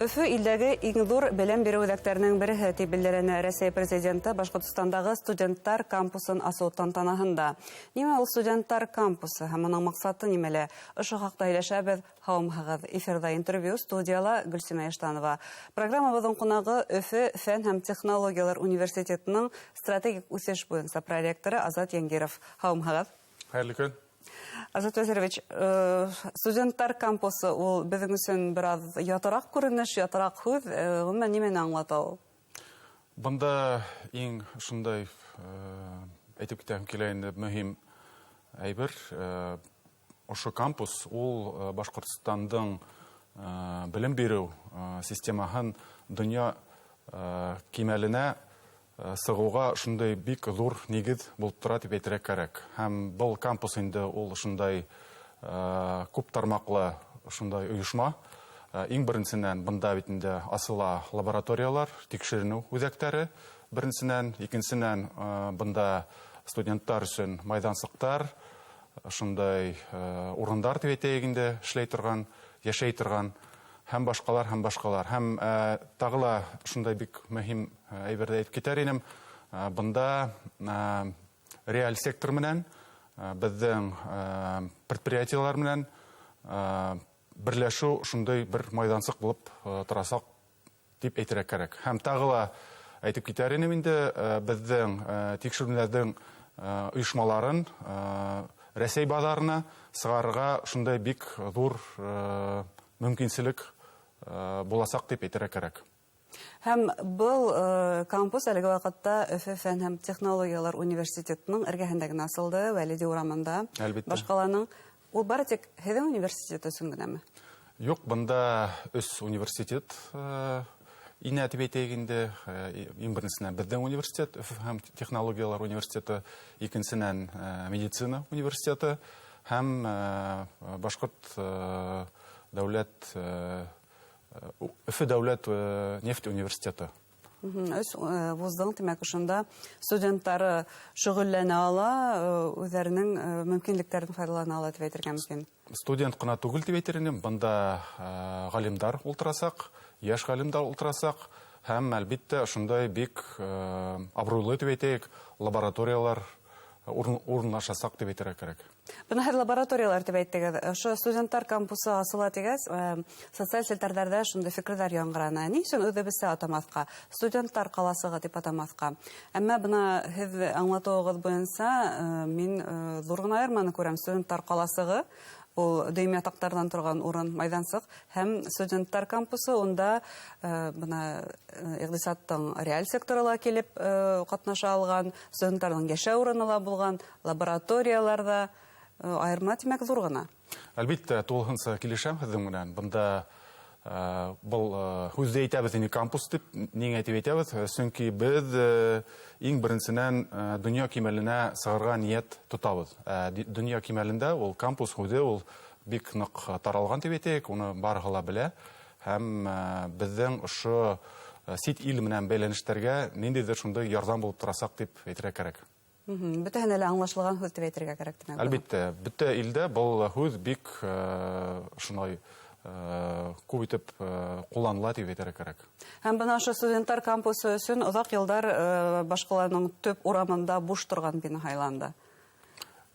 Өфө илдәге иң ҙур белем биреү үҙәктәренең береһе, тип билдәләне Рәсәй Президенты Башҡортостандағы студенттар кампусын асыу тантанаһында. Нимә ул студенттар кампусы һәм уның маҡсаты нимәлә? Ошо хаҡта һөйләшәбеҙ. Һаумыһығыҙ! Эфирҙа интервью, студияла Гөлсимә Иштанова. Программабыҙҙың ҡунағы Өфө фән һәм технологиялар университетының стратегик үҫеш буйынса проректоры Азат Янгиров. Һаумыһығыҙ! Хәйерле көн! Азат Вәзирович, студенттар кампусы ул беҙҙең өсөн бер аҙ ятыраҡ күренеш, ятыраҡ һүҙ. Ғөмүмән, нимәне аңлата ул? Бында иң шундай әйтеп китәһем килә инде, мөһим әйбер. Ошо кампус ул Башҡортостандың белем биреү системаһын донъя кимәленә сығыуға шундай бик ҙур нигеҙ булып тора тип әйтергә кәрәк. Һәм был кампус инде ул шундай күп тармаҡлы шундай ойошма. Иң беренсенән бында бит инде асыла лабораториялар, тикшеренеү үҙәктәре беренсенән, икенсенән бында студенттар өсөн майҙансыҡтар, шундай урындар тип әйтәйек инде, эшләй торған, йәшәй торған һәм башҡалар, һәм башҡалар. Һәм тағы ла шундай бик мөһим әйберҙе әйтеп китәр инем. Бында реаль сектор менән, беҙҙең предприятиелар менән берләшеү шундай бер майҙансыҡ булып торасаҡ тип әйтергә кәрәк. Һәм тағы ла әйтеп китәр инем инде, беҙҙең тикшеренеүҙәрҙең ойошмаларын Рәсәй баҙарына сығарырға шундай бик ҙур мөмкинселек буласаҡ тип әйтергә кәрәк. Һәм был кампус әлеге ваҡытта Өфө фән һәм технологиялар университетының эргәһендә генә асылды, Вәлиди урамында. Әлбиттә. Башҡаланың. Ул бары тик һеҙҙең университет өсөн генәме? Юҡ, бында өс университет инә тип әйтәйек инде. Иң беренсенән беҙҙең университет, Өфө һәм технологиялар университеты, икенсенән медицина университеты һәм Башҡорт дәүләт, Өфө дәүләт нефть университеты. Өс вуздың, тимәк, ошонда студенттары шөғөлләнә ала, үҙҙәренең мөмкинлектәрен файҙалана ала тип әйтергә мөмкин. Студент ҡына түгел тип әйтер инем, бында ғалимдар ултырасаҡ, йәш ғалимдар ултырасаҡ һәм әлбиттә ошондай бик абруйлы тип әйтәйек, лабораториялар урынлашасаҡ тип әйтергә кәрәк. Бына һеҙ лабораториялар тип әйттегеҙ. Ошо студенттар кампусы асыла тигәс, социаль селтәрҙәрҙә шундай фекерҙәр яңғыраны. Ни өсөн үҙебеҙсә атамаҫҡа, студенттар ҡаласығы тип атамаҫҡа? Әммә бына һеҙ аңлатыуығыҙ буйынса, мин ҙур ғына айырманы күрәм. Студенттар ҡаласығы ул дөйөм ятаҡтарҙан торған урын, майҙансыҡ, һәм студенттар кампусы унда бына иҡтисадтың реаль секторы ла килеп ҡатнаша алған, студенттарҙың йәшәү урыны ла булған, лабораторияларҙа айырма, тимәк, ҙур ғына. Әлбиттә, тулыһынса килешәм һеҙҙең менән. Бында был һүҙҙе әйтәбеҙ инде кампус тип, ниңә тип әйтәбеҙ? Сөнки беҙ иң беренсенән донъя кимәленә сығырға ниәт тотабыҙ. Донъя кимәлендә ул кампус һүҙе ул бик ныҡ таралған тип әйтәйек, уны барыһы ла белә. Һәм беҙҙең ошо сит ил менән бәйләнештәргә ниндәйҙер шундай ярҙам булып торасаҡ тип әйтергә кәрәк. Бөтәһенә лә аңлашылған һүҙ тип әйтергә кәрәк, тимәк, бына. Әлбиттә, бөтә илдә был һүҙ бик шундай күп итеп ҡулланыла тип әйтергә кәрәк. Һәм бына ошо студенттар кампусы өсөн оҙаҡ йылдар башҡаланың төп урамында буш торған бина һайланды.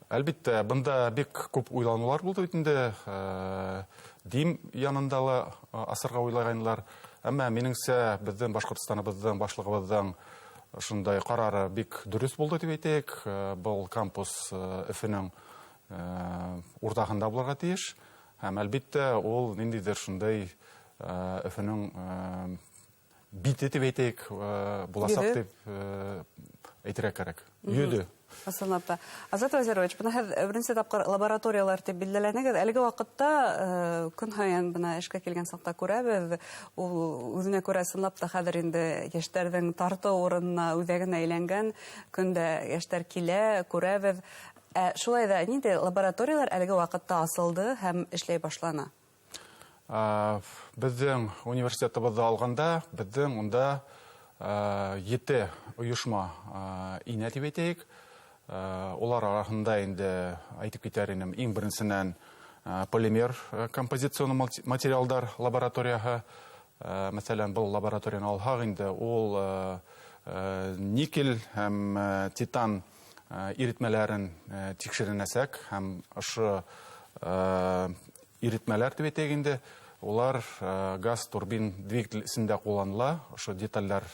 Әлбиттә, бында бик күп уйланулар булды бит инде. Дим янында ла асырға уйлағайнылар. Әммә минеңсә, беҙҙең Башҡортостаныбыҙҙың башлығыбыҙҙың шундай ҡарары бик дөрөҫ булды тип әйтәйек. Был кампус Өфөнөң уртаһында булырға тейеш. Һәм әлбиттә, ул ниндәйҙер шундай Өфөнөң бите тип әйтәйек, буласаҡ Йөҙө. тип әйтергә кәрәк. Йөҙө. Ысынлап та. Азат Вәзирович, бына һеҙ беренсе тапҡыр лабораториялар тип билдәләнегеҙ. Әлеге ваҡытта көн һайын бына эшкә килгән саҡта күрәбеҙ, ул үҙенә күрә ысынлап та хәҙер инде йәштәрҙең тартыу урынына, үҙәгенә әйләнгән. Көндә йәштәр килә, күрәбеҙ. Шулай ҙа ниндәй лабораториялар әлеге ваҡытта асылды һәм эшләй башланы? Беҙҙең университетыбыҙҙы алғанда, беҙҙең унда 7 ойошма инә тип әйтәйек. Улар араһында инде әйтеп китәр инем, иң беренсенән, полимер композицион материалдар лабораторияһы, Мәҫәлән, был лабораторияны алһаҡ инде, ул никель һәм титан иретмәләрен тикшеренәсәк, һәм ошо иретмәләр тип әйтәйек инде, улар газ турбин двигатель эсендә ҡулланыла, ошо детальләр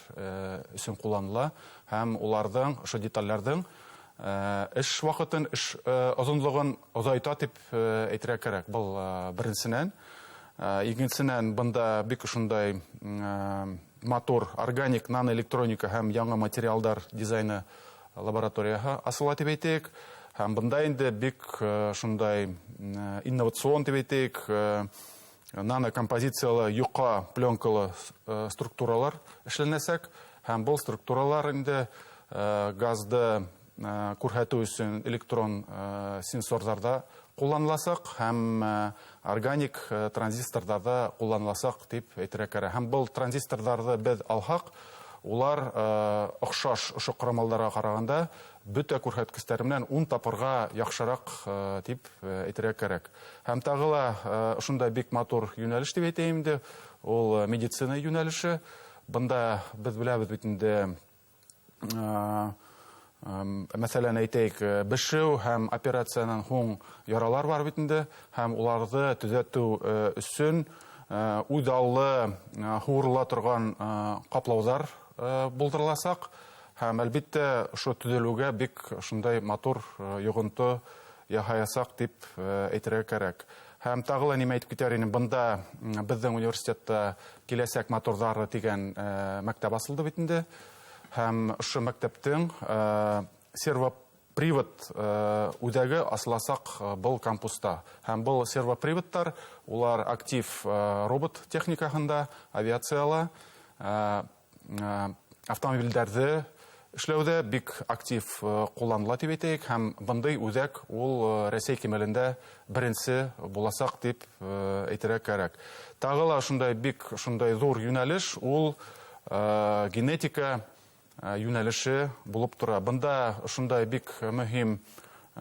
өсөн ҡулланыла, һәм уларҙың, ошо детальләрҙең эш ваҡытын, эш оҙонлоғон оҙайта тип әйтергә кәрәк. Был беренсенән. Икенсенән, бында бик ошондай матур органик наноэлектроника һәм яңы материалдар дизайны лабораторияһы асыла тип әйтәйек. Һәм бында инде бик шундай инновацион тип әйтәйек, нанокомпозициялы йоҡа пленкалы структуралар эшләнәсәк. Һәм был структуралар инде газды күрһәтеү өсөн электрон сенсорҙарҙа ҡулланыласаҡ һәм органик транзисторҙарҙа ҡулланыласаҡ тип әйтергә кәрәк. Һәм был транзисторҙарҙы беҙ алһаҡ, улар оҡшаш ошо ҡорамалдарға ҡарағанда бөтә күрһәткестәре менән 10 тапҡырға яҡшыраҡ тип әйтергә кәрәк. Һәм тағы ла ошондай бик матур йүнәлеш тип әйтәйем инде, ул медицина йүнәлеше. Бында беҙ беләбеҙ бит инде, мәҫәлән, әйтәйек, бешеү һәм операциянан һуң яралар бар бит инде, һәм уларҙы төҙәтеү өсөн үҙаллы һурыла торған ҡаплауҙар булдырыласаҡ. Һәм әлбиттә ошо төҙөлөүгә бик ошондай матур йоғонто яһаясаҡ тип әйтергә кәрәк. Һәм тағы ла нимә әйтеп китәр инем, бында беҙҙең университетта киләсәк моторҙары тигән мәктәп асылды бит инде. Һәм ошо мәктәптең сервопривод үҙәге асыласаҡ был кампуста. Һәм был сервоприводтар, улар актив робот техникаһында, авиацияла, автомобилдәрҙе эшләүҙә бик актив ҡулланыла тип әйтәйек. Һәм бындай үҙәк ул Рәсәй кимәлендә беренсе буласаҡ тип әйтергә кәрәк. Тағы ла ошондай бик ошондай ҙур йүнәлеш ул генетика йүнәлеше булып тора. Бында ошондай бик мөһим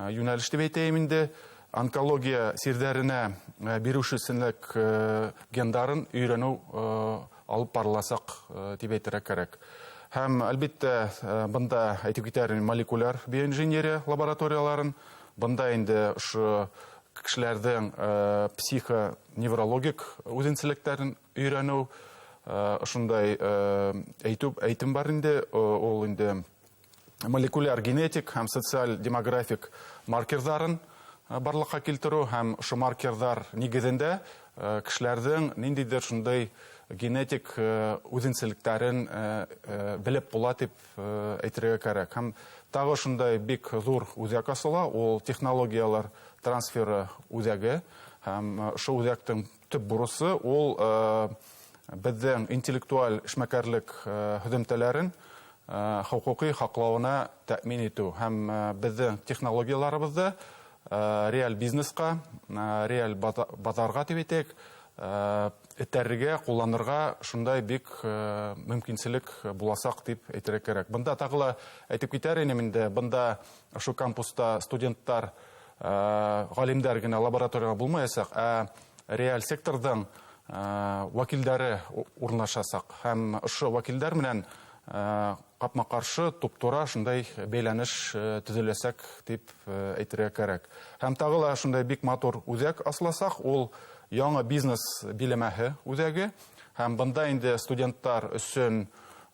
йүнәлеш тип әйтәйем инде. Онкология сирҙәренә биреүсенлек гендарын өйрәнеү алып барыласаҡ тип әйтергә кәрәк. Һәм әлбиттә бында әйтеп китәр инем молекуляр биоинженерия лабораторияларын. Бында инде ошо кешеләрҙең психоневрологик үҙенсәлектәрен өйрәнеү, ошондай әйтем бар инде, ул инде молекуляр генетик һәм социаль демографик маркерҙарын барлыҡҡа килтереү, һәм ошо маркерҙар нигеҙендә кешеләрҙең ниндәйҙер шундай генетик үҙенсәлектәрен белеп була тип әйтергә кәрәк. Һәм тағы ошондай бик ҙур үҙәк асыла, ул технологиялар трансферы үҙәге. Һәм ошо үҙәктең төп бурысы ул беҙҙең интеллектуаль эшмәкәрлек һөҙөмтәләрен хоҡуҡи хаҡлауына тәьмин итеү. Һәм беҙҙең технологияларыбыҙҙы реаль бизнесҡа, реаль баҙарға тип әйтәйек, этәрергә, ҡулланырға шундай бик мөмкинселек буласаҡ тип әйтергә кәрәк. Бында тағы ла әйтеп китәр инем инде, бында ошо кампуста студенттар, ғалимдар генә лабораторияға булмаясаҡ, ә реаль секторҙың вәкилдәре урынлашасаҡ. Һәм ошо вәкилдәр менән ҡапма-ҡаршы туп-тура шундай бәйләнеш төҙөләсәк тип әйтергә кәрәк. Һәм тағы ла шундай бик матур үҙәк асыласаҡ, ул яңы бизнес биләмәһе үҙәге. Һәм бында инде студенттар өсөн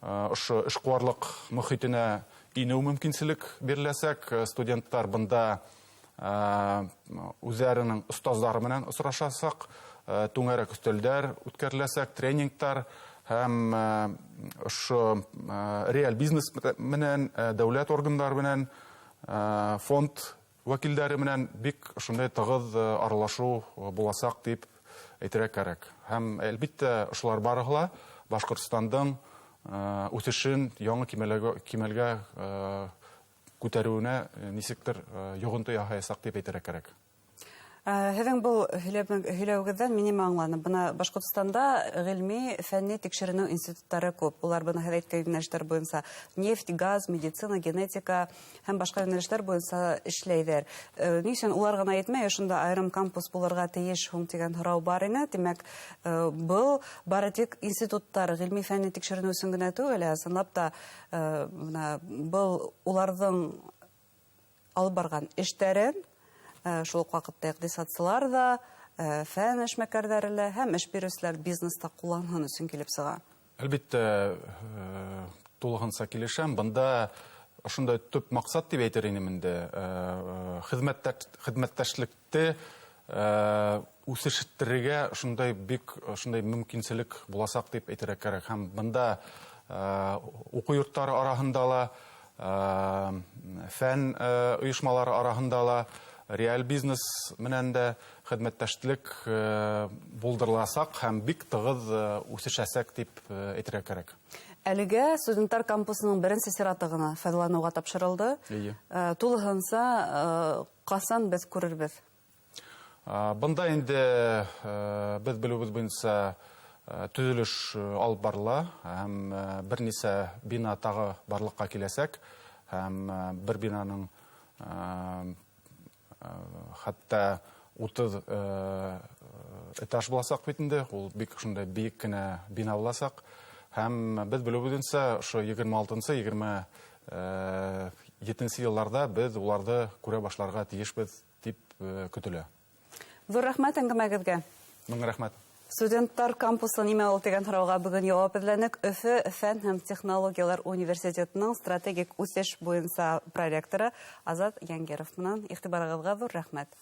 ошо эшҡыуарлыҡ мөхитенә инеү мөмкинселек биреләсәк. Студенттар бында үҙҙәренең остаздары менән осрашасаҡ, түңәрәк өҫтәлдәр үткәреләсәк, тренингтар һәм ошо реаль бизнес менән, дәүләт органдары менән, фонд вәкилдәре менән бик ошондай тығыҙ аралашыу буласаҡ тип әйтергә кәрәк. Һәм әлбиттә ошолар барыһы ла Башҡортостандың үҫешен яңы кимәлгә күтәреүенә нисектер йоғонто яһаясаҡ тип әйтергә кәрәк. Һеҙҙең был һөйләүегеҙҙән мин нимә аңланым? Бына Башҡортостанда ғилми, фәнни тикшеренеү институттары күп. Улар бына һеҙ әйткән йүнәлештәр буйынса нефть, газ, медицина, генетика һәм башҡа йүнәлештәр буйынса эшләйҙәр. Ни өсөн улар ғына етмәй, ошонда айырым кампус булырға тейеш һуң тигән һорау бар ине. Тимәк, был бары тик институттар ғилми фәнни тикшеренеү өсөн генә түгел, ә ысынлап та бына был уларҙың алып барған эштәрен шул уҡ ваҡытта иҡтисадсылар ҙа, фән эшмәкәрҙәре лә һәм эш биреүселәр бизнеста ҡулланһын өсөн килеп сыға. Әлбиттә, тулыһынса килешәм. Бында ошондай төп маҡсат тип әйтер инем инде, хеҙмәттәшлекте үҫештерергә ошондай бик ошондай мөмкинселек буласаҡ тип әйтергә кәрәк. Һәм бында уҡыу йорттары араһында ла, фән ойошмалары араһында ла, реаль бизнес менән дә хеҙмәттәшлек булдырыласаҡ һәм бик тығыҙ үҫешәсәк тип әйтергә кәрәк. Әлегә студенттар кампусының беренсе сираты ғына файҙаланыуға тапшырылды. Тулыһынса ҡасан беҙ күрербеҙ? Бында инде беҙ белеүебеҙ буйынса төҙөлөш алып барыла һәм бер нисә бина тағы барлыҡҡа киләсәк, һәм бер бинаның хатта 30 этаж буласаҡ бит инде, ул бик шундай бейек кенә бина буласаҡ. Һәм беҙ белеүебеҙ буйынса ошо егерме алтынсы, егерме етенсе йылларҙа беҙ уларҙы күрә башларға тейешбеҙ тип көтөлә. Ҙур рәхмәт әңгәмәгеҙгә. Мең рәхмәт. Студенттар кампусы нимә ул тигән һорауға бөгөн яуап эҙләнек. Өфө фән һәм технологиялар университетының стратегик үҫеш буйынса проректоры Азат Янгиров менән. Иғтибарығыҙға ҙур рәхмәт.